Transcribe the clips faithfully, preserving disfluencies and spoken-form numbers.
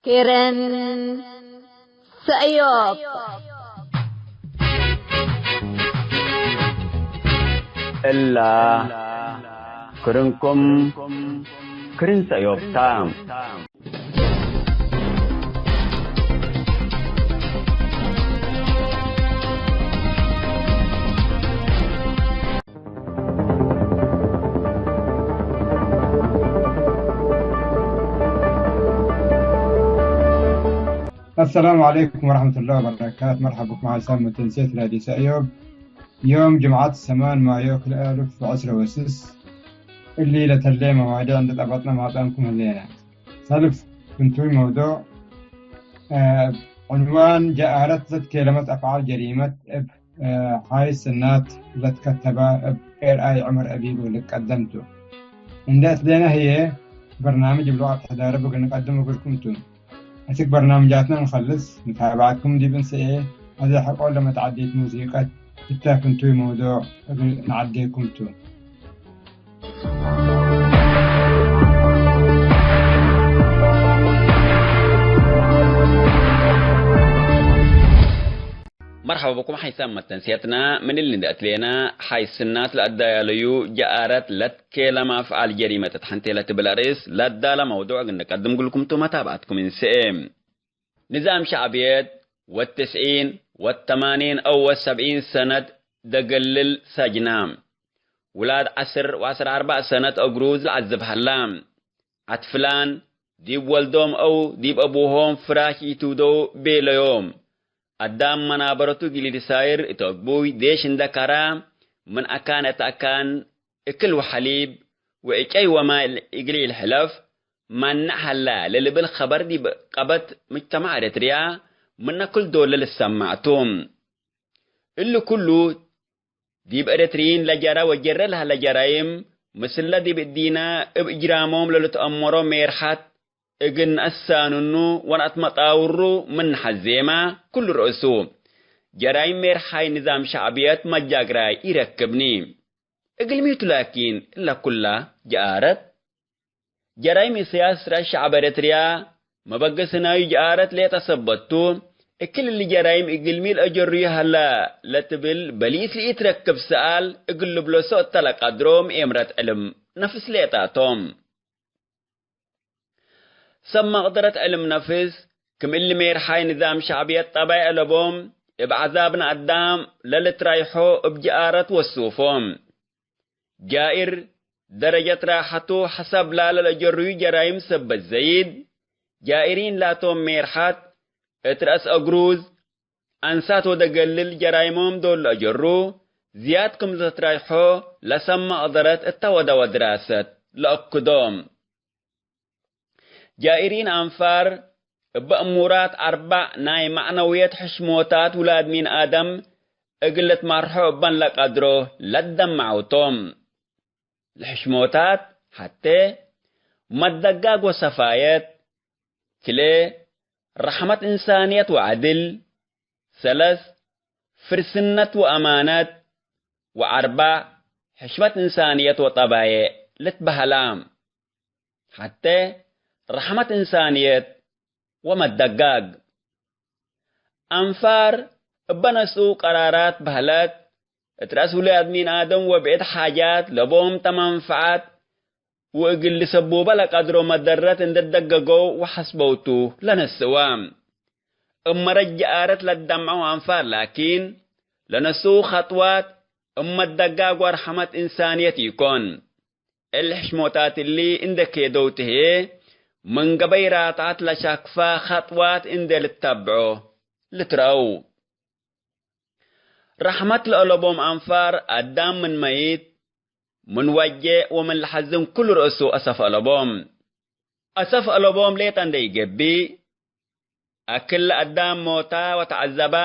ክርን ሰእዮብ። እላ ክርንኩም ክርን ሰእዮብ ታ። አሰላሙ ዐለይኩም ወረሕመቱላሂ ወበረካቱ። መርሐብ ብኩም ሐሳብ መተንሴት ራዲዮ ሰእዮብ። ዮም ጅምዓት ሰማን ማዮ ክልኤ አልፍ ወዐስረ ወስስ። እሊ ለተሌ መዋዲዕ እንዴ ጠበጥነ ማጣንኩም ህሌነ። ሰልፍ ፍንቱይ መውዱዕ፣ እ፣ ዕንዋን ጀአረት ዘትኬለመት አፍዓል ጀሪመት እብ ሐይስ እናት ለትከተበ እብ ኤር አይ ዑመር አቢብ ልቀደም ቱ። እንዴ አትሌነ ህዬ፣ በርናምጅ እብ ሉቀት ሕዳረብ እግል ንቀድም እግልኩም ቱ። አስክ በርናምጃትነ እንከልስ፣ ምታብዐትኩም ዲብ እንሰኤ፣ አዜ ሐቆ ለመትዐዴት ሙዚቀት፣ እተ ፍንቱይ መውዱዕ እግል ነዐዴኩም ቱ። መርሐባ ብኩም ሐይሳም መተንስየትና፣ ምን እሊ እንዴ አትሌና፣ ሐይስ እናት ለአዳያለዩ ጀአረት ለትኬለመ አፍዓል ጀሪመት እት ሐንቴ ለትብል አርእስ ለአዳለ መውዱዕ እግል ንቀድም እግልኩም ቱ። መታብዐትኩም እንሰኤ። ንዛም ሸዕብየት ወትስዒን ወተማኒን አው ወሰብዒን ሰነት ደገልል ሰጅና፣ ውላድ ዐስር ወዐስር አርበዕ ሰነት አግሩዝ ለዐዝብ ሀላ። አትፍላን ዲብ ወልዶም አው ዲብ አቡሆም ፍራሽ ኢትውደው ቤለዮም። አዳም መናበረቱ እግል ኢልሳይር እት አግቡይ ዴሽ እንደ ከራ፣ ምን አካን እት አካን እክል ወሐሊብ ወእጨይ ወማይ እግል ኢልሕለፍ ማንዕ ሀላ ለልብል ኸበር ዲብ ቀበት ምጅተማዕ ኤረትርያ ምነ ክል ዶል ልሰማዕ ቱ። እሊ ኩሉ ዲብ ኤረትርዪን ለጀረ ወጀረ ለሀለ ጀራይም፣ ምስለ ዲብ እዲነ እብ እጅራሞም ለልትአመሮ ሜርሐት እግል ነአሳንኑ ወነአትመጣውሩ ምን ነሐዜማ፣ ክሉ ርእሱ ጀራይም ሜርሓይ ንዛም ሸዕብየት መጃግራይ ኢረክብኒ። እግልሚቱ ላኪን እለ ኩላ ጀአረት። ጀራይም ኢሰያስ ረአስ ሸዐብ ኤረትርያ፣ መበገሲ ናዩ ጀአረት ሌጠ ሰበት ቱ። እክል እሊ ጀራይም እግልሚ ለአጀርዩ ሀላ ለትብል በሊስ ለኢትረክብ ሰኣል እግል ልብለሶ እተ ለቀድሮ ምኤምረት ዕልም ነፍስ ሌጣ ቶም። ሰብ መቅደረት ዕልም ነፍስ፣ ክም እሊ ሜርሓይ ንዛም ሸዕብየት ጠባይ አለቦም፣ እብ ዐዛብነ አዳም ለልትራይሖ እብ ጀአረት ወሱፎም። ጃኢር፣ ደረጀት ራሐቱ ሐሳብ ላለ ለአጀርዩ ጀራይም ሰበት ዘይድ፣ ጃኢሪን ላቶም ሜርሓት፣ እት ረአስ አግሩዝ፣ አንሳት ወደገልል ጀራይሞም ዶል ለአጀሩ፣ ዝያድ ክም ለትራይሖ ለሰብ መቅደረት እተ ወደወ ድራሰት ለአክዶም። ጃኢሪን አንፋር እበ እሙራት አርበዕ ናይ መዕነውየት ሕሽሞታት ውላድ ሚን አደም እግል ልትማርሖ እበን ለቀድሮ ለደመዐው ቶም። ለሕሽሞታት ሐቴ መደጋግ ወሰፋየት፣ ክልኤ ረሕመት እንሳንየት ወዐድል፣ ሰለስ ፍርስነት ወአማነት፣ ወአርበዕ ሕሽመት እንሳንየት ወጠባዬዕ ልትበሀላ። ሐቴ ረሕመት እንሳንየት ወመደጋግ። አንፋር እበ ነስኡ ቀራራት በህለት፣ እት ረአስ ውላድ ሚን አደም ወብዕድ ሓጃት ለቦም ተ መንፈዐት ወእግል ልሰቡበ ለቀድሮ መደረት እንዴ ደገገው ወሐስበው ቱ ለነስእወ። እብ መረጅ ጀአረት ለደምዐው አንፋር ላኪን፣ ለነስኡ ኸጥዋት እብ መደጋግ ወረሕመት እንሳንየት ኢኮን። እሊ ሕሽሞታት እሊ እንዴ ኬደው ቲ ህዬ፣ ምን ገበይ ራትዐት ለሻክፋ ኸጥዋት እንዴ ልተብዖ ልትረአው። ረሕመት ለአለቦም አንፋር አዳም ምን መይት፣ ምን ወጄዕ ወምን ለሐዝን ክሉ ረእሱ አሰፍ አለቦም። አሰፍ አለቦም ሌጠ እንዴ ኢገብእ፣ አክል ለአዳም ሞታ ወተዐዘባ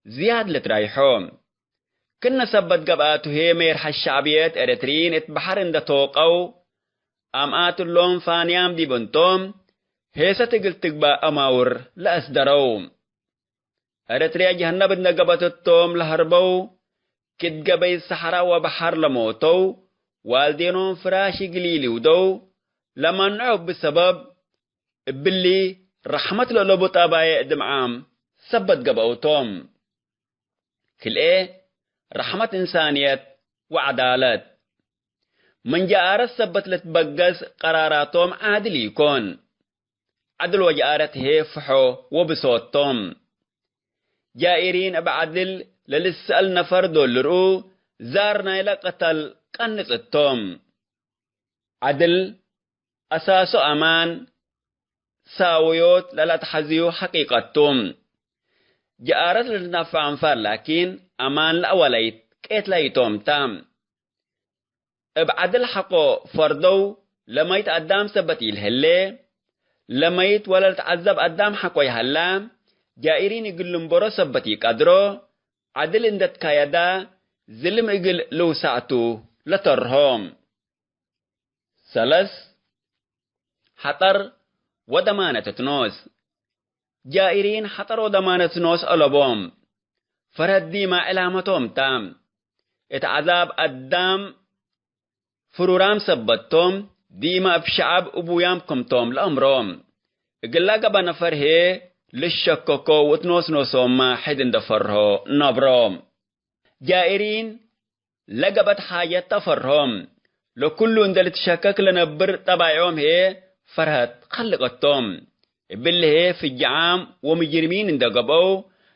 ዝያድ ልትራይሖ። ክነ ሰበት ገብአቱ ህዬ ሜርሐት ሸዕብየት ኤረትርዪን እት በሐር እንዴ ቶቀው፣ አምኣት እሎም ፋንያም ዲብ እንቶም፣ ሄሰት እግል ትግባእ አማውር ለአስደረው። ኤረትርያ ጀሀነብ እንዴ ገበት እቶም ለሀርበው፣ ክድ ገበይ ሰሐራ ወበሐር ለሞተው፣ ዋልዴኖም ፍራሽ እግል ኢልውደው ለመንዖ እብ ሰበብ፣ እብሊ ረሕመት ለአለቡ ጠባዬዕ ድምዓም ሰበት ገብአው ቶም። ክልኤ፣ ረሕመት እንሳንየት ወዐዳለት። ምን ጀአረት ሰበት ልትበገስ ቀራራቶም ዓድል ኢኮን። ዐድል ወጀአረት ህዬ ፍሖ ወብሶት ቶም። ጃኢሪን እብ ዐድል ለልትሰአል ነፈር ዶል ልርኡ፣ ዛር ናይለ ቅተል ቀንጽ እቶም። ዐድል አሳሱ አማን፣ ሳውዮት ለለአትሐዝዩ ሐቂቀት ቱ። ጀአረት ለልትነፈዕ አንፋር ላኪን፣ አማን ለአወላይት ቄትላይቶም ተ። እብ ዐድል ሐቆ ፈርደው ለመይት አዳም ሰበት ኢልህሌ፣ ለመይት ወለልትዐዘብ አዳም ሐቆ ይሀላ፣ ጃኢሪን እግል ልንበሮ ሰበት ኢቀድሮ፣ ዐድል እንደ ትካየዳ፣ ዝልም እግል ልውሳዕ ቱ ለተርሆ። ሰለስ፣ ሐጠር ወደማነት እት ኖስ። ጃኢሪን ሐጠር ወደማነት ኖስ አለቦም። ፈርሀት ዲማ ዕላመቶም ተ። እት ዐዛብ አዳም ፍሩራም ሰበት ቶም፣ ዲማ እብ ሸዐብ እቡያም ክምቶም ለአምሮ። እግላ ገበ ነፈር ህዬ ልሸከኮ ወእት ኖስ ኖሶምመ ሕድ እንደ ፈርሆ ነብሮ። ጃኢሪን ለገበት ሓጀት ተፈርሆም። ለኩሉ እንደ ልትሸከክ ለነብር ጠባይዖም ህዬ ፈርሀት ከልቀቶም። እብሊ ህዬ ፍጅዓም ወምጅርሚን እንደ ገብአው፣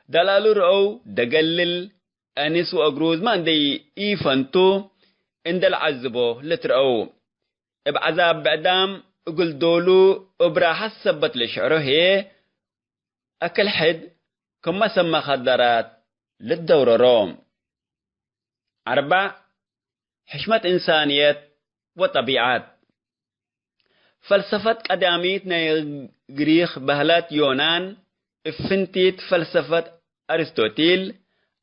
ደላሉ ረአው፣ ደገልል፣ አንስ ወአግሩዝመ እንደ ኢፈንቱ እንደ ለዐዝቦ ልትረአው። እብ ዐዛብ ብዕዳም እግል ዶሉ እብ ራሐት ሰበት ለሽዕሮ ህዬ፣ አክል ሕድ ክመ ሰብ መኸደራት ልትደውረሮ። አርበዕ፣ ሕሽመት እንሳንየት ወጠቢዐት። ፈልሰፈት ቀዳሚት ናይ ግሪክ በህለት ዮናን፣ እብ ፍንቲት ፈልሰፈት አርስቶቲል፣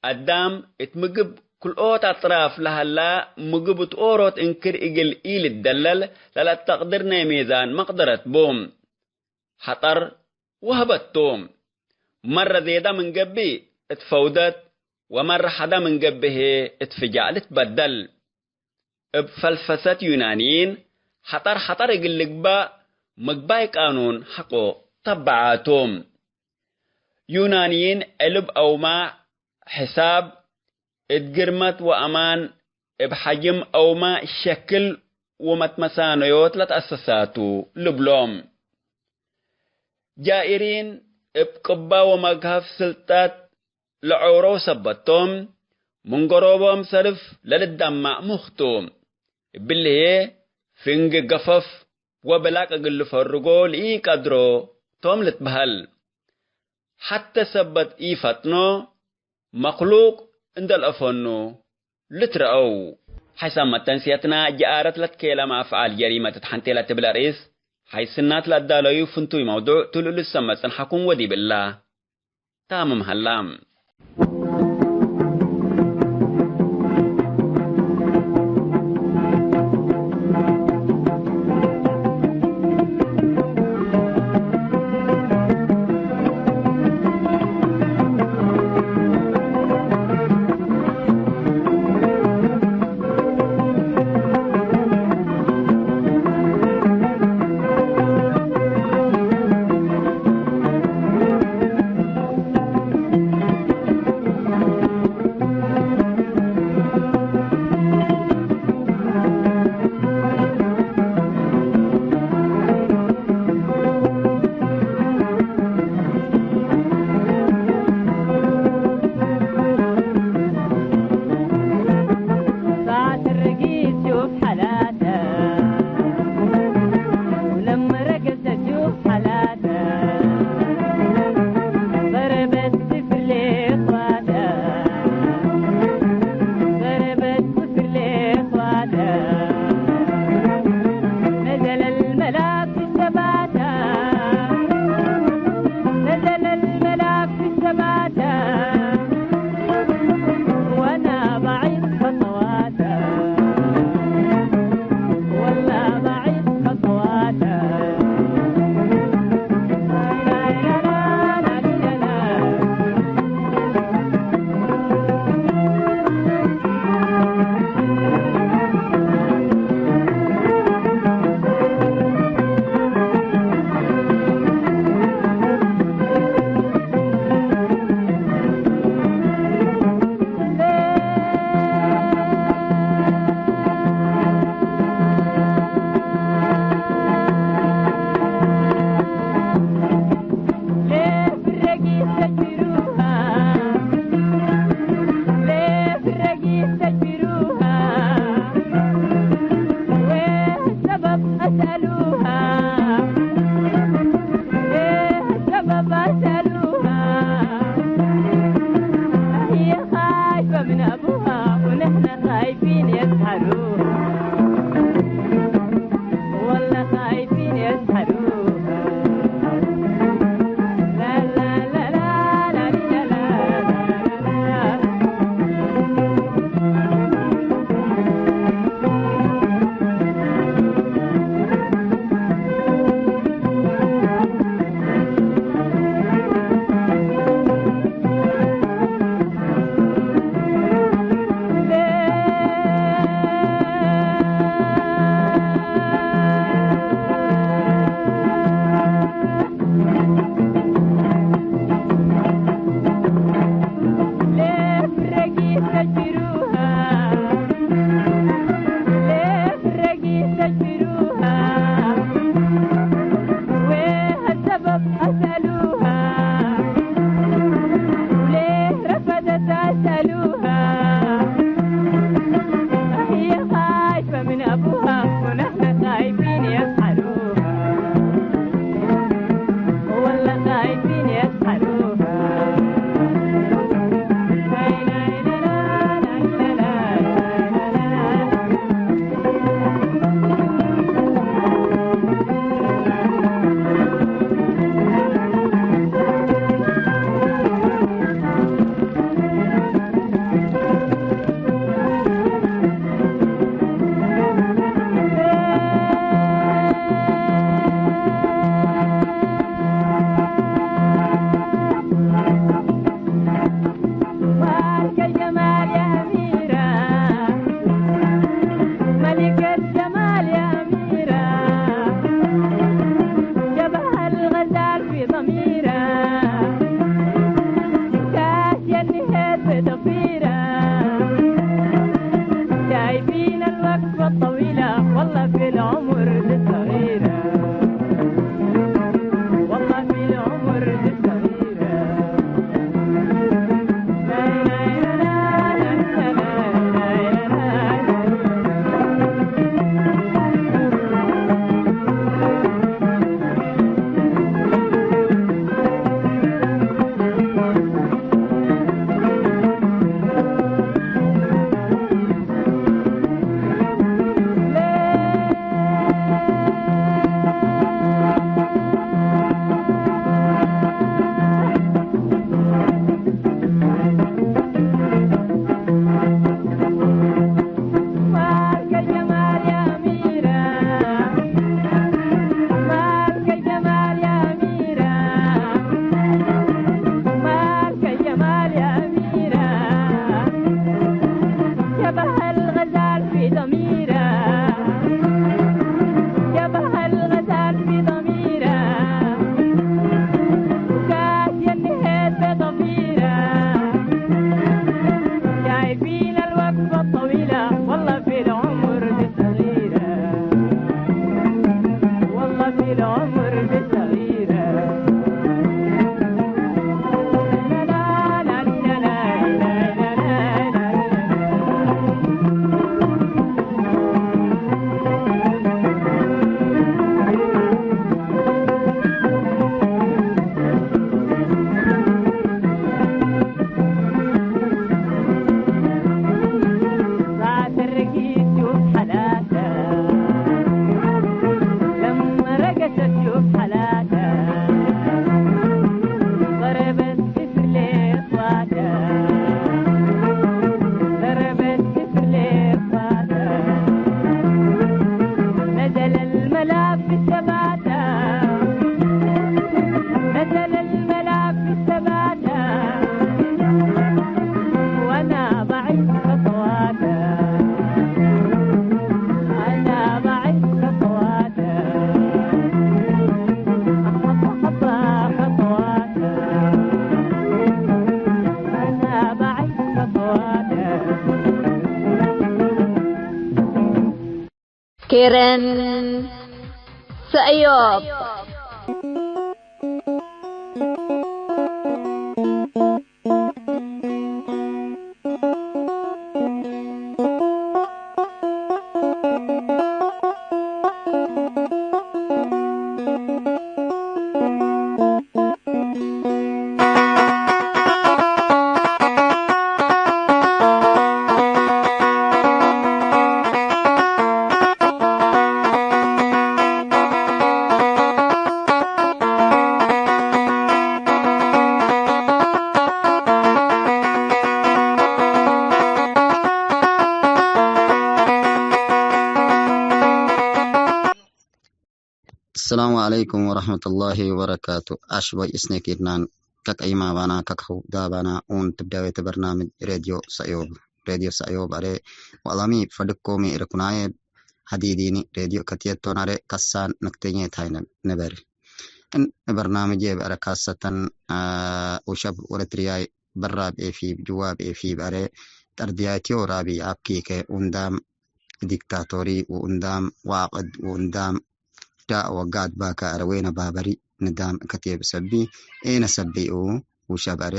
አዳም እት ምግብ ክልኦት አጥራፍ ለሀላ ምግብ እት ኦሮት እንክር እግል ኢልትደለል ለለአተቅድር ናይ ሜዛን መቅደረት ቡ። ሐጠር ወህበት ቱ። መረ ዜዳ ምን ገብእ እት ፈውደት፣ ወመረ ሐዳ ምን ገብእ ህዬ እት ፍጃእ ልትበደል። እብ ፈልፈሰት ዩናንይን፣ ሐጠር ሐጠር እግል ልግባእ ምግባይ ቃኑን ሐቆ ተበዓ ቱ። ዩናንይን ዕልብ አውማዕ፣ ሕሳብ፣ እት ግርመት ወአማን፣ እብ ሐጅም አውማዕ ሸክል ወመትመሳነዮት ለትአሰሳቱ ልብሎም። ጃኢሪን እብ ቅባ ወመግሀፍ ስልጠት ለዐውረው ሰበት ቶም፣ ምን ገሮቦም ሰርፍ ለልደማዕ ሙክ ቱ። እብሊ ህዬ ፍንግ ገፈፍ ወብላቅ እግል ልፈርጎ ለኢቀድሮ ቶም ልትበሀል። ሐቴ ሰበት ኢፈጥኖ መክሉቅ እንደ ለአፈኑ ልትረአው። ሐይሳም መተንስየትና ጀአረት ለትኬለመ አፍዓል ጀሪመት እት ሐንቴ ለትብል አርእስ ሐይስናት ለአዳለዩ ፍንቱይ መውዱዕ ቱ ልእሉ ሰመ ጽንሐኩም ወዲብ እላ። ታምም ሀላም። ሄረን ሰእዮብ። አሰላሙ ዐለይኩም ወረሕመቱላሂ ወበረካቱ። አሽበይ እስኔክ ኢድናን ከቀይማ ባና ከከሁ ዳባና ኡን ትብዳዌ ተ በርናምጅ ሬድዮ ሰእዮብ። ሬድዮ ሰእዮብ አሬ ወአላሚ ፈድኮሚ ርኩናዬ ሀዲዲኒ ሬድዮ ከትየቶን አሬ ከሳን ንክተኘ ታይ ነበር። እን በርናምጄ በአረ ካሰተን፣ አ፣ ውሸብ ወለትርያይ በራብ ኤፊብ፣ ጅዋብ ኤፊብ አሬ ጠርድያትዮ ራቢ አብኪከ ኡንዳም ዲክታቶሪ ወኡንዳም ዋቅድ ወኡንዳም ዳእ ወጋድ ባካ አረ ወይነ ባበሪ ንዳም ከቴብ ሰቢ ኤነ ሰቢኡ ውሸብ አሬ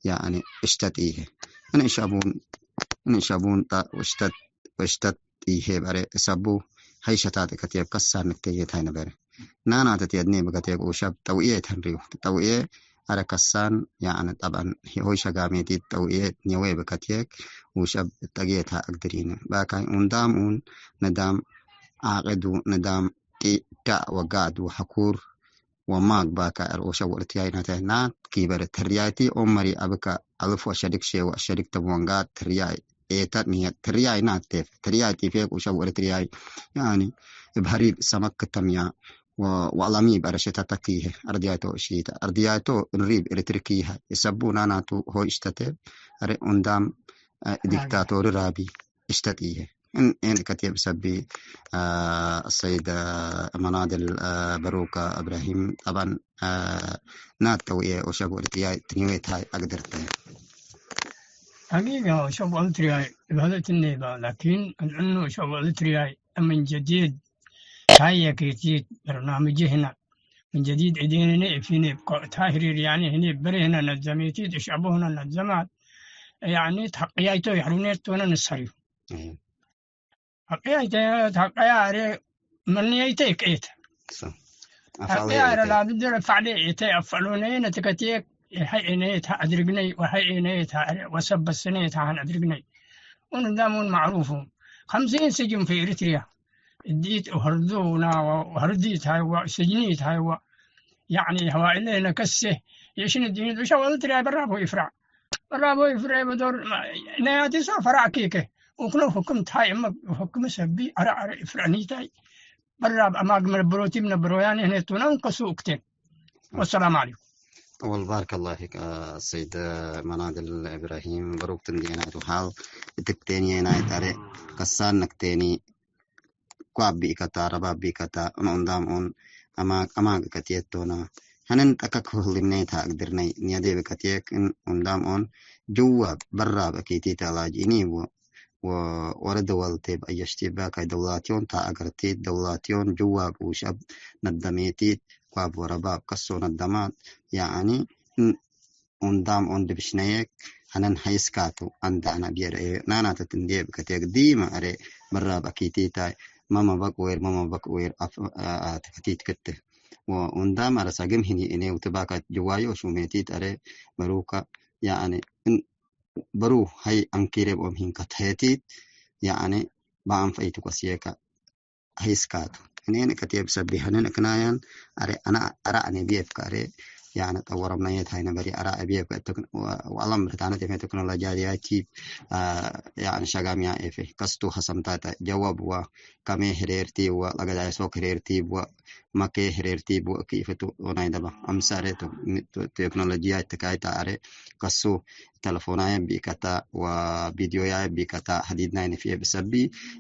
ያኒ እሽተት ኢሄ። እን እሸቡን፣ እን እሸቡን ጣ ወሽተት፣ ወሽተት ኢሄ በሬ እሰቡ ሀይ ሸታጥ ከቴብ ከሳን ንክተዬ ታይ ነበረ። ናናተ ቴድኔ ብከቴክ ውሸብ ጠውእየ ተንሪው። ጠውእየ አረ ከሳን፣ ያዕን፣ ጠብዐን፣ ሆይ ሸጋሜቲት ጠውእየ ኔወየ ብከቴክ ውሸብ ጠጌታ አግድሪነ። ባካይ ኡንዳም ኡን ንዳም ዓቅድ ኡ፣ ንዳም ጢዳእ ወጋድ ወሐኩር ወማግ ባካ አረ ውሸብ ወእርትያይ ናተ ናት ኪበረ። ትርያይቲ ኦመሪ አብከ አልፍ ወሸድክ ሼ ወአሸድክ ተም ወንጋድ ትርያይ ኤተት ንየት ትርያይ ናት ቴፍ። ትርያይ ጢፌክ ውሸብ ወእርትያይ፣ ያኒ እብ ሀሪብ ሰመክ ክተምያ ወ-፣ ወአላሚ በረሸተተ ክይሀ፣ አርድያይቶ እሺተ፣ አርድያይቶ እንሪብ ኤርትሪ ክይሀ፣ እሰቡ ናናቱ ሆይ እሽተቴ፣ አሬ ኡንዳም፣ አ፣ ዲክታቶሪ ራቢ እሽተት ኢሄ። እን፣ እን ከቴብ ሰቢ፣ አ፣ አሰይድ፣ አ፣ መናድል፣ አ፣ በሩክ እብራሂም፣ ጠባን፣ አ፣ ናት ተውኤ ወሸብ ወእርትያይ ትንዌት ሀይ አግድርተ። ሐቂቀ ሸብአል ትርያይ እብ ሀለ እትኔ በ፣ ላኪን አልዕኑ ሸብአል ትርያይ ምን ጀዲድ ታየ ኬቲት በርናምጅ ህነ ምን ጀዲድ እዴንነ እፊነ እብ ቆእታ ህሪር ያኒ ህኔ በሬ ህነ ነዘሜቲት እሸቡ ህነ ነዘማት ያኒ ተሐቅያይቶ የሕሩኔት ቶነ ንሰሪሁ። እም። ሐቅያይተ ተሐቀያ አሬ መንየይተ እቅኤተ። ሶ፣ አፋለ ሐቅያ አረ የተ። ላብድ ረፋዕሌ ኤተ አፈሎነየ ነትከትየ ሀይ ኤነየ ተአድርግነይ ወሀይ ኤነየ ተአሬ ወሰበስነየ ተአን አድርግነይ። ወንዛሙን ማዕሩፉ። ኸምሲን ስጅን ፊ ኤሪትሪያ። እዲት ወሀርዱና ወሀርዲት ሃይዋ፣ ስጅኒት ሃይዋ። ያዕኒ ሀዋኢለ ነከሴ። የሽን እዲን ዱሸ ወልትሪያ በራቦ ይፍራዕ። በራቦ ይፍራዕ በዶር ነያቲሶ ፈራዕ ኬከ። ወክሎ ሁክም ታይ እመ ሁክም ሰቢ አረ አረ ይፍራዕኒታይ። በራብ አማግ መነበሮቲም ነበሮ ያኔ ህኔቱና እንከሱ እክቴን። ወሰላም አለይኩም። ወል ባረከላሁ ፊክ፣ አ፣ ሰይድ መናድል ኢብራሂም፣ በሩክት እንዴናይቱ ሐል እትክቴን የናይት አሬ ከሳን ነክቴኒ ኳብ ቢእከታ፣ ረባብ ቢእከታ፣ እን ኡንዳም ኡን አማግ፣ አማግ እከትየት ቶና። ሐነን ጠቀክ ህሊምኔታ እግድርነይ፣ ንያዴ ብከትየክ እን ኡንዳም ኡን ጅዋብ በራብ አኪቲት አላጅኢኒ ወ-፣ ወ-፣ ወረ ደወልቴ በአየሽቲ ባካይ ደውላትዮን ታ አገርቲት፣ ደውላትዮን ጅዋብ ውሸብ ነደሜቲት፣ ኳብ ወረባብ ከሶ ነደማት፣ ያኒ እን ኡንዳም ኦንድ ብሽነየክ፣ ሐነን ሐይስካቱ፣ አንዳነ ብየር ኤ፣ ናናተት እንዴ ብከቴክ፣ ዲመ አሬ፣ በራብ አኪቲታይ፣ መመበቅ ወይር፣ መመበቅ ወይር፣ አፍ-፣ አ-፣ አ-፣ ተከቲት ክት። ወኡንዳም አረ ሳግም ህኒ እኔ ውትባካት ጅዋዮ ሹሜቲት አሬ፣ በሩካ፣ ያአኒ፣ እን-፣ በሩ ሀይ አንኪሬ ብኦም ሂንካ ተሄቲት፣ ያአኒ፣ በአንፈይቱ ቀስየካ፣ ሐይስካቱ። እኔን ከቴብ ሰቢ ሐነን እክናያን አሬ አና አራእኔ ብዬ እብከ አሬ ያነ ጠወረምናየት ሀይ ነበሪ አራእ ብዬ እብከ እትክን ወ-፣ ወአለም ብርታነት ኤፌ ቴክኖሎጂያ ዲያቺ፣ አ፣ ያነ ሸጋሚያ ኤፌ ከስቱ ሐሰምታተ ጀወብ ወ ከሜ ህሬርቲ ወ ለገዳይ ሶክ ህሬርቲ ወ መኬ ህሬርቲ ወ ክኢፍቱ ወናይ ደባ አምሳሬቱ ቴክኖሎጂያ እትካይታ አሬ ከሱ ተለፎናዬ ቢከታ ወቪዲዮያዬ ቢከታ ሐዲድ ናይ ንፍኤ ብሰቢ፣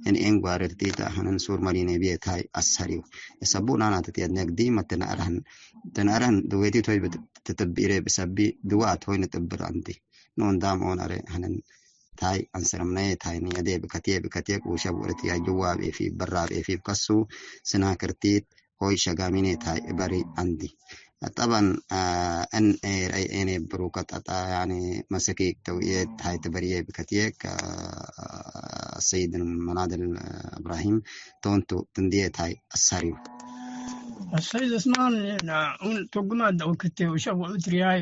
እን ኤን ጓርር ቲተ ሐነን ሱር መሪኔ ብዬ ታይ አሰሪው። እሰቡ ናና ትትየድነግ ዲመ ትነአረህን፣ ትነአረህን ድዌቲት ሆይ ብት-፣ ትትብኢሬ ብሰቢ፣ ድዋት ሆይ ንጥብር አንቲ። ኖን ዳም ኦን አሬ ሐነን ታይ፣ አንስር ምነየ ታይ፣ ንየዴ ብከትየ ብከትየክ፣ ውሸብ ወእርትያይ ጅዋብ ኤፊብ በራብ ኤፊብ ከሱ፣ ስናክርቲት ሆይ ሸጋሚኔ ታይ፣ እበሪ አንዲ። ጠበን፣ አ፣ እን ኤ ረአይ ኤኔ ብሩከ ጠጣ፣ ያኒ መሰኪክ ተውእየት ታይ ትበርየ ብከትየክ፣ አ፣ ሰይድ መናድል እብራሂም ቶንቱ ትንድየ ታይ አሳሪው። አሰይድ ዑስማን፣ ኡን ቶግማ ደውክቴ ውሸብ ወእርትያይ፣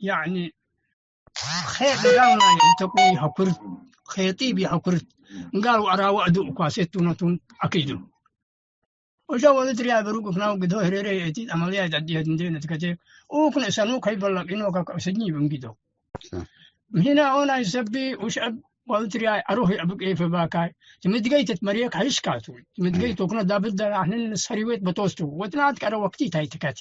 ያኒ ኼጥ ጋር ናይ ተቁ ይሐኩርት፣ ኼጢብ ይሐኩርት፣ እንጋር ወአራወ አዱ እኳ ሴት ቱነቱን አኪዱ። ወሸ ወልትርያ በሩቅ ፍናው ግዶ ህሬሬ እቲ አመልያ ይጠድየት እንዴ ነትከቴ፣ ኡክ ንእሰኑ ከይበለቅ ኢኖ ከከእሰኝ ይብንጊዶ። ምህና ኦን አይሰቢ ውሸብ ወልትርያ አሮህ አብቅ ኤፈ ባካይ፣ ትምድገይ ተትመርየክ ሀይሽካቱ፣ ትምድገይ ቶክነ ዳብድ ደራህንን ሰሪዌት በቶስቱ፣ ወትናት ቀረ ወቅቲ ታይትከት።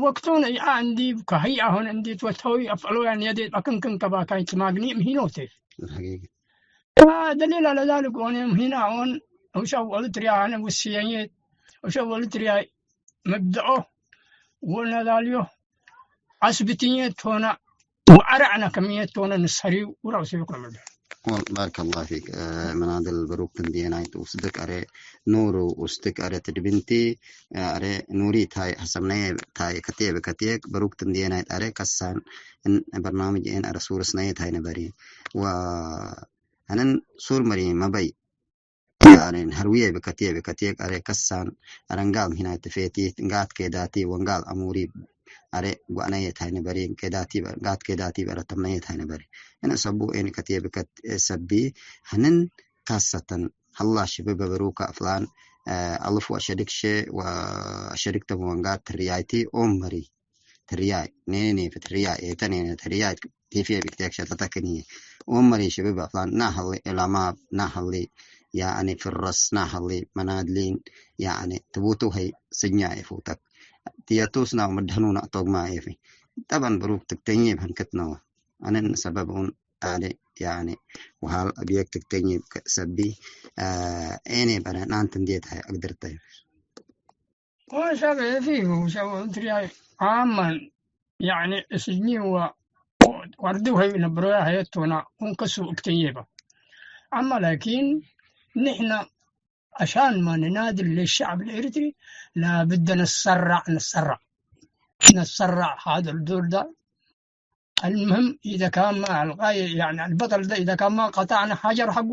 ወቅቱን እያ እንዲ ከህይ አሁን እንዲ ትወተዊ አፍዕሎያን የዴ አክንክን ከባካይ ትማግኒ ምህኖቴ። ደሊል አለ ዛልክ ኦኔም ሂና ኦን ውሸው ወልትርያ አነ ውስየኘት ውሸው ወልትርያ መብድዖ ወነዳልዮ አስብትኘት ቶና ወአረዕነ ከምየት ቶነ ንሰሪው ውረው ሲዩክ ለመደ። ወል-፣ ባረከላሁ ፊክ። እ፣ መናድል በሩክ ትንድየናይት ውስድክ አሬ ኑሩ ውስድክ አሬ ትድብንቲ፣ እ፣ አሬ ኑሪ ታይ ሐሰብነየ ታይ ከቴብ ከቴክ በሩክ ትንድየናይት አሬ ከሳን እን በርናምጅ ኤን አረ ሱር ስነየ ታይ ነበሪ። ወ-፣ አነን ሱር መሪ መበይ ያኔ ሀርውዬ ብከትዬ ብከትዬ ቀሬ ከሳን አረንጋል ሂናይ ትፌቲ እንጋት ኬዳቲ ወንጋል አሙሪ አሬ ጓዕነየ ታይ ነበሪ ኬዳቲ እንጋት ኬዳቲ በረ ተምነየ ታይ ነበሪ። እነ ሰቡ ኤን ከትዬ ብከት ሰቢ ሀንን ካሰተን ሀላ ሽብብ በሩከ አፍላን አልፍ ወአሸድክሸ ወአሸድክተም ወንጋት ትርያይቲ ኦም መሪ ትርያይ፣ ኔኔ ፍትርያይ፣ ኤተ ኔነ ትርያይ፣ ቲፊየ ብክቴክ ሸተተክኒ። ኡመሪ ሽብብ አፍላን ናህሊ፣ ዑለማ ናህሊ፣ ያኒ ፍረስ ናህሊ፣ መናድሊን፣ ያኒ ትቡቱ ሀይ ስኛ ይፉተክ። ትየቱስና ወመድሀኑና ቶግማ ኤፊ። ጠበን ብሩክ ትክተኝ ብሀንክት ነው። አነን ሰበብ ኡን አለ፣ ያኒ ወሃል አብየክ ትክተኝ ሰቢ፣ አ፣ ኤኔ በነ ናንት እንዴት ሀይ አግድርተ። ወሰብ ፊሁ ሰብ ትርያይ አማን፣ ያኒ እስጅኒ ወ-፣ ወርዲ ወሀይ ነብሮያ ሀየት ቶና ወንከሱ እክተዬበ። አማ ላኪን ንሕነ አሻን ማ ንናድል ለሸዕብ ልኤሪትሪ ላብደ ነሰራዕ፣ ነሰራዕ፣ ነሰራዕ ሀደ ልዶር ዳ አልምህም ኢዘ ካን ማ አልቃየ፣ ያኒ አልበጠል ደ ኢዘ ካን ማ ቀጠዕነ ሐጀር ሐጉ፣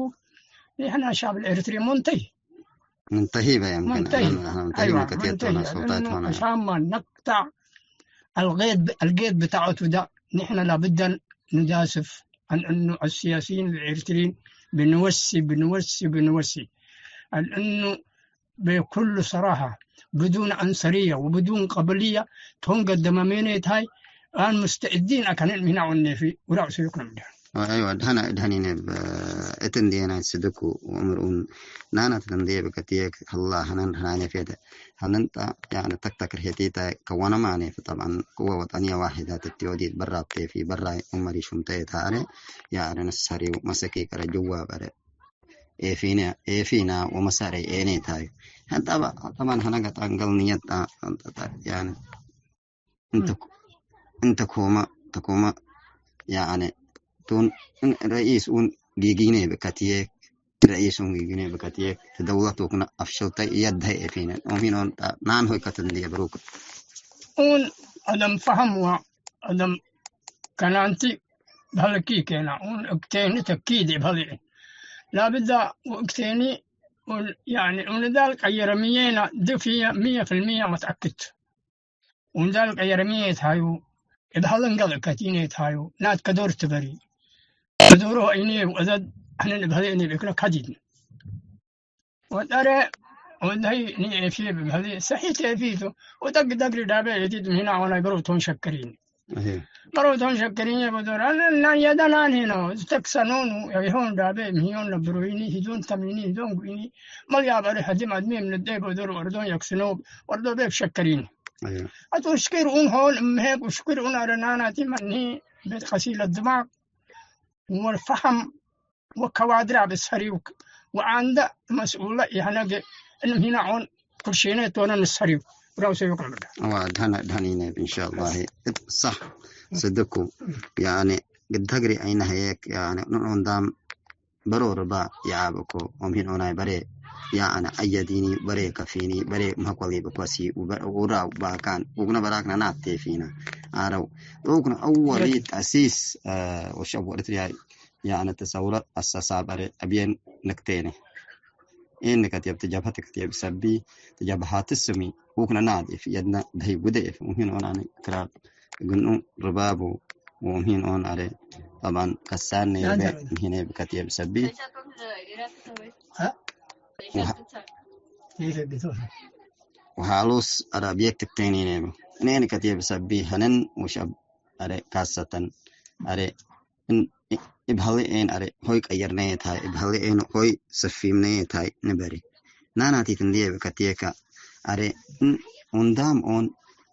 ንሕነ ሻብ ልኤሪትሪ ሙንተሂ። ሙንተሂ በ የምክን ሙንተሂ። አሁን፣ አሁን ሙንተሂ አይዋ፣ መከትየት ሙንተሂ። ሆነ፣ ሰውታት ሆነ። አሻን ማ ነቅጠዕ አልጌድ፣ አልጌድ ብታዐቱ ዳ፣ ንሕነ ላብደን ንጃስፍ አን እኑ አስያሲይን ልኤሪትሪን ብንወሲ፣ ብንወሲ፣ ብንወሲ። አን እኑ ብኩሉ ሰራሀ፣ ብዱን ዐንሰርየ ወብዱን ቀብልየ ቶም ገደመ ሜኔት ሀይ፣ አን ሙስተዕዲን አከንን ሚና ወኔፊ ውራቅ ሱዩክ ነምደ። አይወ፣ ድሀነ፣ ድሀኒነ ብ-፣ እት እንዴ ናይ ስድኩ ወእምር ኡን ናና ትትንዴ ብከትየክ ህላ ሀነን ሀናይነ ፌተ። ሀነን ጣ፣ ያኒ ተክተክ ርሄቲተ ከወነ ማኔ፣ ጠብዐን ቅወ ወጠንየ ዋሂዳት እትዮ ዲት በራብቴ ፊ በራይ ኡመሪ ሹምተየ ታአረ፣ ያአረ ንሰሪው መሰኪ ቀረ ጅዋብ አረ። ኤፊነ፣ ኤፊና ወመሳረይ ኤኔ ታይ። ጠባ-፣ ጠባን ሀነ ገጣን ገል ንየት ጣ-፣ ጣ-፣ ያኒ እንተ፣ እንተ ኮመ፣ ተኮመ ያኒ ቱን ረኢስ ኡን ጊጊኔ ብከትዬ፣ ረኢስ ኡን ጊጊኔ ብከትዬ፣ ተደውለት ወክነ አፍሸልተ የድሀይ ኤፊነ። ኦሚኖን ጣ-፣ ናን ሆይ ከትንዴ ብሩክ። ኡን አደም ፈሀም ወአደም ከናንቲ በህልኪ ኬና፣ ኡን እክቴኒ ተኪድ እብ ህሊ። ላብዳ ወእክቴኒ፣ ኡን፣ ያኒ፣ ኡን ዳል ቀየረ ምዬና፣ ድፍየ ምየ ፍልምየ መትአክድ። ኡን ዳል ቀየረ ምዬ ታዩ፣ እብ ህሊ እንገል እከቲኔ ታዩ፣ ናት ከዶር ትበሪ። ከዶሮ አይኔ ወአዘድ፣ አንን እብ ህሊ እኔ ብእክለ ከዲድ። ወጠረ ወለሀይ ኒ ኤፊ ብህሊ ሰሒት ኤፊቱ ወጠግ ደግሪ ዳቤ ኤቲት ምን አወላይ በረውቶን ሸክሪን። እህ። በረውቶን ሸክሪን የበዶር አነ እና የደናኒ ነው ዝተክሰኖኑ ይሆን ዳቤ ምዮን ነብሩይኒ ሂዶን ተሚኒ ሂዶን ጉይኒ መልያ በሪ ሀዲም አድሚ ምንደ በዶር ወርዶን የክስኖ ወርዶ ቤብ ሸክሪን። እህ። አቱ ሽክር ኡን ሆን እምሄቅ ሽክር ኡን አረናናቲ መኒ ቤት ቀሲለ ድማቅ ወልፈሐም ወከዋድር አብ ሰሪውክ ወአንደ መስኡለ ይህነገ እንም ሂና ኦን ኩርሼነ ቶነ ንሰሪው ብራው ሰሪውክ ነብዳ። አዋ፣ ደህና፣ ደህና ይነብ፣ ኢንሻአላህ። እት፣ ሳህ፣ ስድኩ፣ ያኔ፣ ግድ ተግሪ አይነ ሀየክ፣ ያኒ፣ ኖ-፣ ኖንዳም በሮ ርባ ይአብ እኮ፣ ወምሂን ኦናይ በሬ፣ ያኒ፣ አየዲኒ፣ በሬ ከፊኒ፣ በሬ መሀቆሊ ብኮሲ፣ ውበ-፣ ውራው ባካን፣ ውግነ በራክነ ናቴ ፊና፣ አረው፣ ኡክነ አወሊ ተእሲስ፣ እ፣ ወሸብ ወእርትርያ፣ ያኒ፣ ተሰውረ አሰሳብ አሬ፣ አብየን ንክቴነ። ኤን ከቴብ ተጀብሀት ከቴብ ሰቢ፣ ተጀብሀት ስሚ፣ ኡክነ ናዴፍ፣ የድነ ደህይ ጉደኤፍ፣ ወምሂን ኦን አነ ክራብ ግንኡ ርባቡ፣ ወምሂን ኦን አረ፣ ጠባን ከሳን ነይበ፣ ምሂኔ ብከቴብ ሰቢ፣ ሀ? ወሃ-፣ ይሸግቱ። ወሃሉስ አረ ቤክ ትብቴኒ ነይበ። እኔን ከቴብ ሰቢ፣ ሀነን ወሸብ አረ፣ ካሰተን አረ፣ እን-፣ እ-፣ እብ ሀሌ ኤን አሬ ሆይ ቀየርነየ ታይ፣ እብ ሀሌ ኤን ሆይ ሰፊምነየ ታይ ንበሪ። ናናቲት እንዴ ብከትየካ አሬ እን-፣ ኡንዳም ኦን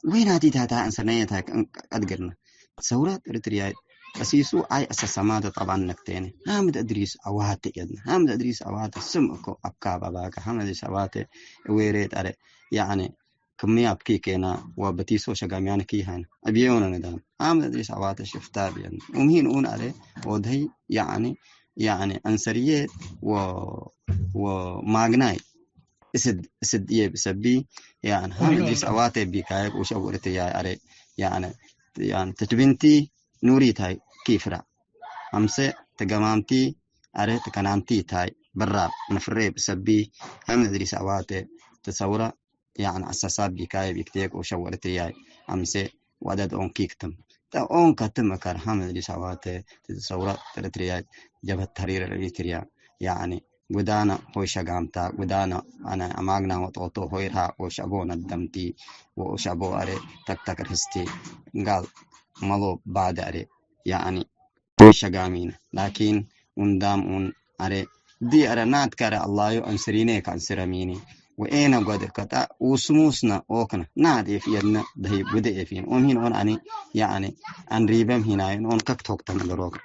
ወይናቲት ሀታ አንሰርነየ ታይ ቀ-፣ ቀድግርነ። ሰውራት ኤሪትርያይ ቀሲሱ አይ አሰሰማተ ጠባን ነክቴነ። ሐምድ እድሪስ አዋተ የድነ። ሐምድ እድሪስ አዋተ ስም እኮ አብካብ አባከ። ሐምድ እድሪስ አዋተ እዌሬት አሬ ያዕኒ ክምያብ ኪ ኬና ወበቲሶ ሸጋምያነ ኪ ሀነ። እብዬ ሆነ ንዳም። አመ እድሪስ አዋተ ሽፍታ ብየን። ኡምሂን ኡን አሬ ወደይ ያዕኒ፣ ያዕኒ አንሰርዬ ወ-፣ ወማግናይ እስድ፣ እስድ እዬ ብሰቢ፣ ያዕኒ ሀም እድሪስ አዋተ ቢካየብ ወሸብ ወእርትያይ አሬ፣ ያዕኒ፣ ያዕኒ ትትብንቲ ኑሪታይ ኪፍራ። አምሰ ተገማምቲ አሬ ተከናንቲ ታይ በራብ ንፍሬ ብሰቢ፣ ሀም እድሪስ አዋተ ተሰውራ ያዕን አሳሳብ ቢካየ ቢክቴክ ወሸወ ኤሪትርያይ አምሴ ወአደድ ኦንኪክ ትም። ተ ኦንከ ትም እከር ሐመድ ሊሳዋተ ትትሰውረ ኤሪትርያይ ጀብሀት ተሕሪር ኤሪትርያ ያዕኒ ጉዳነ ሆይ ሸጋምታ ጉዳነ አነ አማግና ወጦቶ ሆይ ርሃ ወሸቦ ነደምቲ ወሸቦ አሬ ተክተክ ርህስቲ ጋል መሎ ባደ አሬ ያዕኒ ሸጋሚነ ላኪን ኡንዳም ኡን አሬ ዲ አረ ናትከ አረ አላዩ አንስሪኔ ከአንስረሚኒ ወኤነ ጎድር ከጣ ውስሙስነ ኦክነ ናዴፍ የድነ ደህይ ጉደ ኤፊን ኦምሂን ኦን አኒ ያዕኒ አንሪበም ሂናይን ኦን ከክ ቶክተን እግሮክ።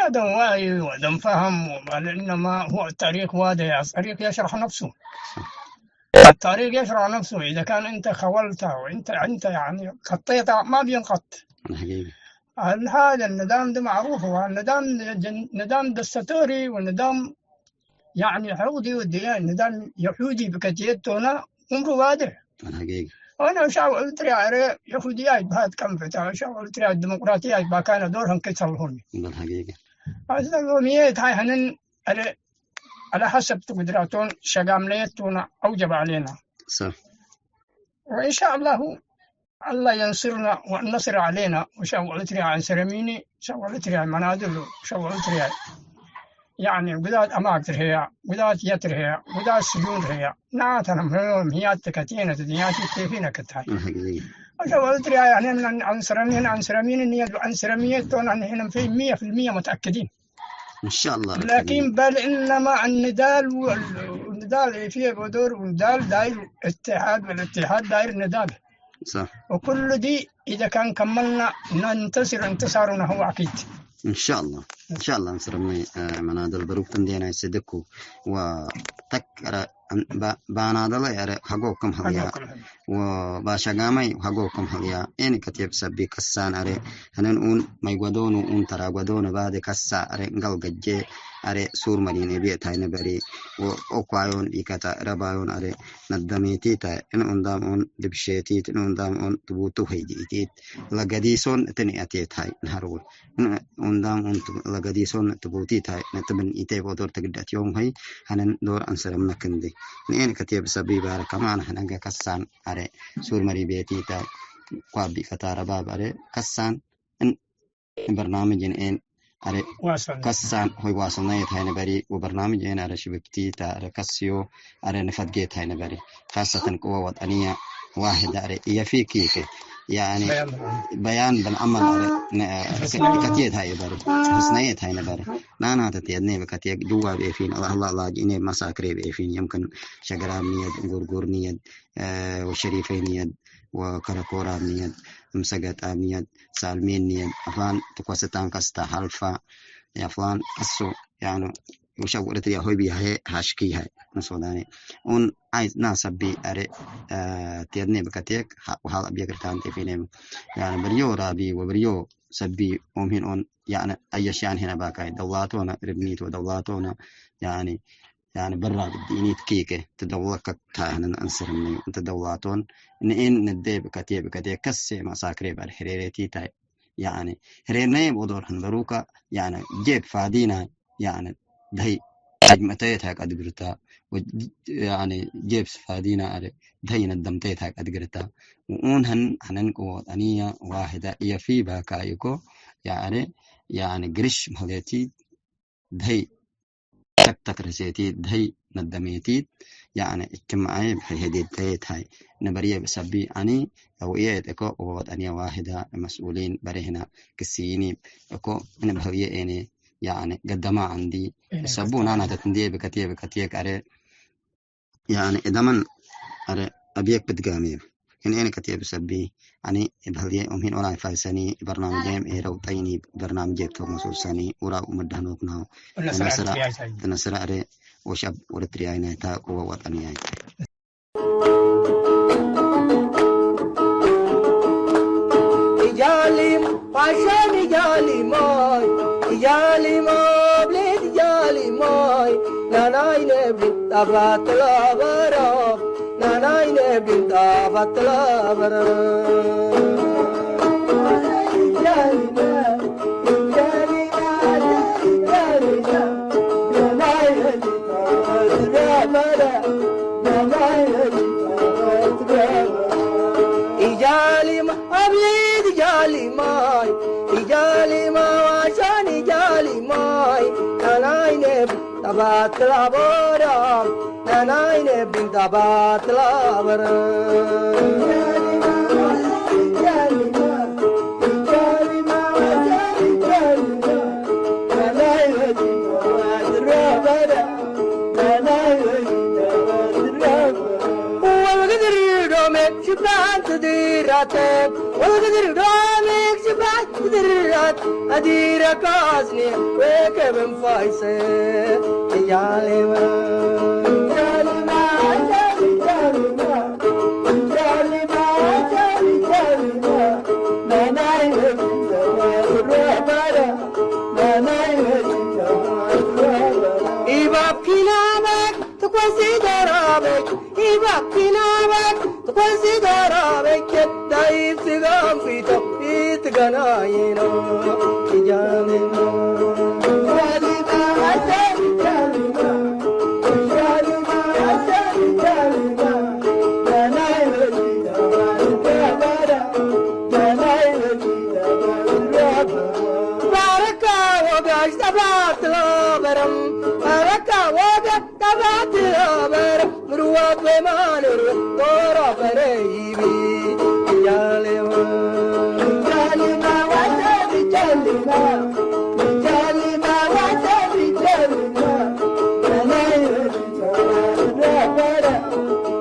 هذا وعي وعدم فهم، وقال إنما هو التاريخ واضح، التاريخ يشرح نفسه. التاريخ يشرح نفسه. إذا كان أنت خولت وأنت، أنت يعني خطيت، ما بينقط. حقيقي. هذا النظام ده معروف، هو النظام جن-، نظام دستوري ونظام يعني يهودي، والديان نظام يهودي بكتيتونا عمره واضح. حقيقي. أنا شعب أريتريا أرى يهودية بهاد كم فتا، شعب أريتريا الديمقراطية بكان دورهم كتلهم. بالحقيقة. أصلاً يومية هاي هنن أرى على حسب قدراتهم شقامليتنا أوجب علينا. صح. وإن شاء الله الله ينصرنا والنصر علينا، وشعب أريتريا أنسرميني، شعب أريتريا منادل، شعب أريتريا يعني قدات أماكن هي، قدات يتر هي، قدات سجون هي، ناتنا مهم هي تكتينة دنياتي كيفين كتاي. الحقيقة. وشعب أريتريا يعني من أنسرمين، أنسرمين نية، أنسرمية تون أن هنا في مية في المية متأكدين. إن شاء الله. لكن بل إنما النضال وال-، النضال فيه بدور، والنضال داير اتحاد، والاتحاد داير نضال. صح. وكل دي إذا كان كملنا ننتصر انتصارنا هو أكيد. إن شاء الله. إن شاء الله نصر من، آه، مناضل بروك تندينا يسدكو وتكر ባ-፣ ባናደለ ያረ ሀጎ ክም ሀልያ ሀጎ ክም ሀልያ። ወባሸጋማይ ሀጎ ክም ሀልያ። ኤን ከቴብ ሰቢ ከሳን አረ ህነን ኡን ማይጓዶኑ ኡን ተራጓዶነ ባደ ከሳ አረ እንጋል ገጄ አረ ሱር መዲነ ቤት አይነበሪ ወኦኳዮን ቢከታ ረባዮን አረ ነደሜቲታ እን ኡንዳም ኡን ድብሼቲት እን ኡንዳም ኡን ትቡቱ ሀይዲኢቲት ለገዲሶን እትን ያቴት ሀይ ነሀርውን። ኡንዳም ኡን ለገዲሶን ትቡቲት ሀይ ነትብን ኢቴ ቦዶር ትግደት ዮም ሀይ ሀነን ዶር አንሰረምነ ክንዲ። ንኤን ከቴብ ሰብ ይባረ ከማን ሀነገ ከሳን አረ ሱር መሪ ቤቲተ ኳቢ ከታረባብ አረ ከሳን እን በርናምጅ ንኤን አረ ዋሰን። ከሳን ሆይ ዋሰናየት ሀይ ነበሪ ወበርናምጅ ኤን አረ ሽብብቲተ አረ ከስዮ አረ ንፈድጌት ሀይ ነበሪ። ካሰተን ቅወ ወጠንየ ዋህድ አረ እየፊኪክ ያኒ በያን በያን ብንአመል አረ ነ-፣ ከትየት ሀይ ነበሪ። ሕስናየት ሀይ ነበሪ። ናናተት የድኔ በከትየክ ድዋብ ኤፊን አላህ አላህ ላጅ እኔ መሳክሬ በኤፊን የምክን ሸገራብ ንየድ፣ ጉርጉር ንየድ፣ እ፣ ወሸሪፈይ ንየድ፣ ወከረኮራብ ንየድ፣ እምሰገጣብ ንየድ፣ ሳልሜን ንየድ፣ አፍላን ትኮስታን ከስታ ሐልፋ፣ የአፍላን እሱ፣ ያኑ፣ ወሸብ ወለት ያሆይ ቢያሄ ሃሽኪ ሃይ፣ ንሶዳኔ። ኡን አይ ናሰቢ አሬ፣ እ፣ ቴድኔ በከቴክ፣ ሀ-፣ ወሀል አብየ ግርታን ቴፌኔም። ያኑ፣ በርዮ ራቢ ወበርዮ ሰቢ ኦም ሂን ኦን፣ ያኒ፣ አየሽያን ሄነ ባካይ ደውላቶነ ርብኒት ወደውላቶነ፣ ያኒ፣ ያኒ፣ በራ ግዲኒት ኪከ ትደውለከ ታህነን አንስርኒ እንተ ደውላቶን ንኢን ንዴ ብከቴ ብከቴ ከሴ መሳክሬ ባል ሄሬሬቲ ታይ፣ ያኒ፣ ሄሬርነዬ ብኦዶር ህንበሩከ፣ ያኒ፣ ጄብ ፋዲና፣ ያኒ፣ ደሀይ አጅመተየት ሀቅ አድግርታ፣ ወ-፣ ያኒ ጄብ ስፋዲና አለ፣ ደሀይ ነደምተየት ሀቅ አድግርታ፣ ወኡን ሀን ሀነን ወጠንየ ዋህደ እየ ፊ ባካይኮ፣ ያኒ፣ ያኒ ግርሽ መህሌቲ፣ ደሀይ ተክተክ ረሴቲ፣ ደሀይ ነደሜቲት፣ ያኒ እጅትማዕየ ብሐይ ሄዴተየት ሀይ፣ ነበርየ ብሰቢ አኒ፣ አውእየ እኮ ወወጠንየ ዋህደ መስኡሊን በሬህነ ክስይኒ እኮ፣ እነ በህውየ ኤኔ፣ ያኒ ገደማ ዐንዲ፣ እነ ሰቡ ገደማ ናናተት እንዴ ብከትየ ብከትየ ከአረ፣ ያኒ እደመን አረ አብየክ ብትጋሜ። ክን ኤነ ከትየ ብሰቢ፣ አኒ እብ ህልየ ኦም ሂን ኦላይ ፋይሰኒ፣ በርናምጅየም ኤረው ጠይኒ፣ በርናምጅየክ ቶም ወሶሰኒ፣ ውራው መዳህኖክ ነው። እነ ስራ ተነስራ፣ ትሪያይ ሳይ። ተነስራ አረ ወሸብ ወደ ትሪያይ ናይታ ቅወ ወጠንያይ። ኢጃሊም ፋሸን ኢጃሊማይ፣ ኢጃሊማ ብሌት ኢጃሊማይ፣ ናናይ ነብሪን ጣፋት ለበረም፣ ናናይ ነብሪን ጣፋት ለበረም። ኢጃሊማ፣ ኢጃሊማ፣ ኢጃሊማ፣ ናናይ ኢጃሊማ አብሊት ኢጃሊማይ፣ ኢጃሊማ ዋሻን ኢጃሊማይ፣ ናናይ ነብ ጠባት ክላቦዳም፣ ናናይ ነብን ጠባት ክላበረ። ወልግድር ዶሜ ሽባን ትድራተ፣ ወልግድር ዶሜ ሽባን ትድራት፣ አዲረ ካዝኔ ወከብን ፋይሰ፣ እያሌማ፣ እያሌማ፣ እያሌማ፣ እያሌማ፣ እያሌማ፣ እያሌማ፣ ናናይ ወዲሰ ወድሮ ባዳ፣ ናናይ ወዲሰ ወድሮ ባዳ። ኢባብ ኪናመክ ትኮሲ ደራበክ፣ ኢባብ ኪናመክ ትኮሲ ደራበክ፣ ዳይብ ስጋም ፊቶ ኢትገናይኖ። ኢጃሊማ፣ ኢጃሊማ፣ ኢጃሊማ፣ ኢጃሊማ፣ ኢጃሊማ፣ ናናይ ወዲሰ ወድሮ ባዳ፣ ናናይ ወዲሰ ወድሮ ባዳ። ባረካ ወጋሽ ጠባት ለበረም፣ ባረካ ወጋሽ ጠባት ለበረም፣ ምርዋት ወማንር ዶሮ በረ ይቢ። እያሌማ፣ እያሌማ፣ ዋጀብ እያሌማ፣ እያሌማ፣ ዋጀብ እያሌማ፣ በላይ ወዲሰ ወድሮ ባዳ፣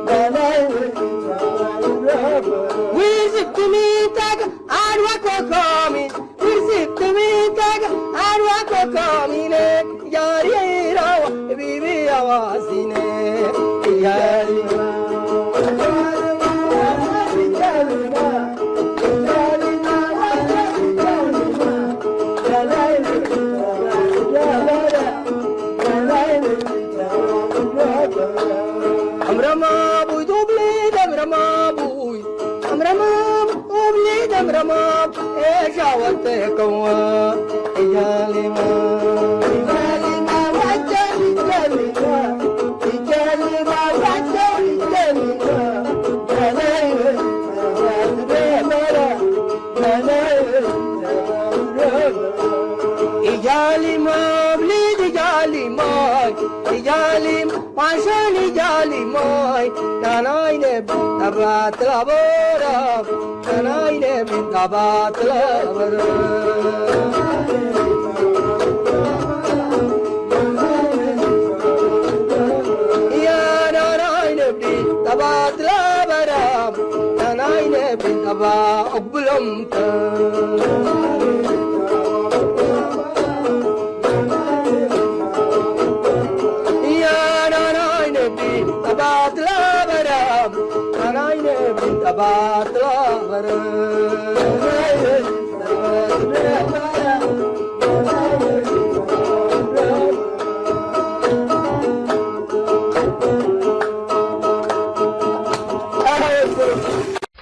በላይ ወዲሰ ወድሮ ባዳ። ዊዝብ ትሚታግ አድዋ ኮኮሚ ውርሲት ትሚታግ አድዋ ኮኮሚነ፣ ያሪራዋ ቢቢ አዋሲነ፣ ያሪማ፣ አምረማ ቡይ ዱብሊ ደምረማ ቡይ አምረማም ኦብሊ ደምረማም ኤሻ ወልተ ከዋ እያሊማ እያሊማ ዋጀ እያሊማ እያሊማ ዋጀ እያሊማ በላይ በላ በላይ እያሊማ ኦብሊ እያሊማ እያሊማ ዋንሻኒ ጃሊሞይ፣ ናናይነ ቢን ጠባት ለበራ፣ ናናይነ ቢን ጠባት ለበራ። ያ ናናይነ ቢን ጠባት ለበራ፣ ናናይነ ቢን ጠባ ኦግብሎም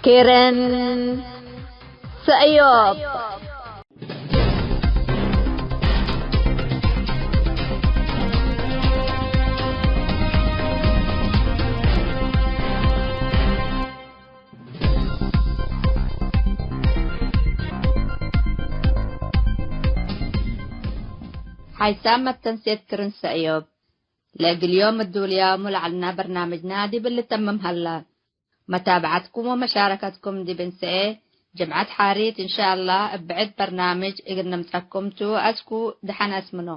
ኬረን ሰእዮብ። ሓይሳም መተንሴት ክርን ሰእዮብ። ለእግል ዮም እዱልያሙ ለዐልና በርናምጅና ዲብ ልተምም ሀላ። መታብዐትኩም ወመሻረከትኩም ዲብ እንሰኤ ጅምዐት ሓሪት እንሻአላህ እብ ብዕድ በርናምጅ እግል ነምጸኩም ቱ። አስኩ ደሐን አስምኖ።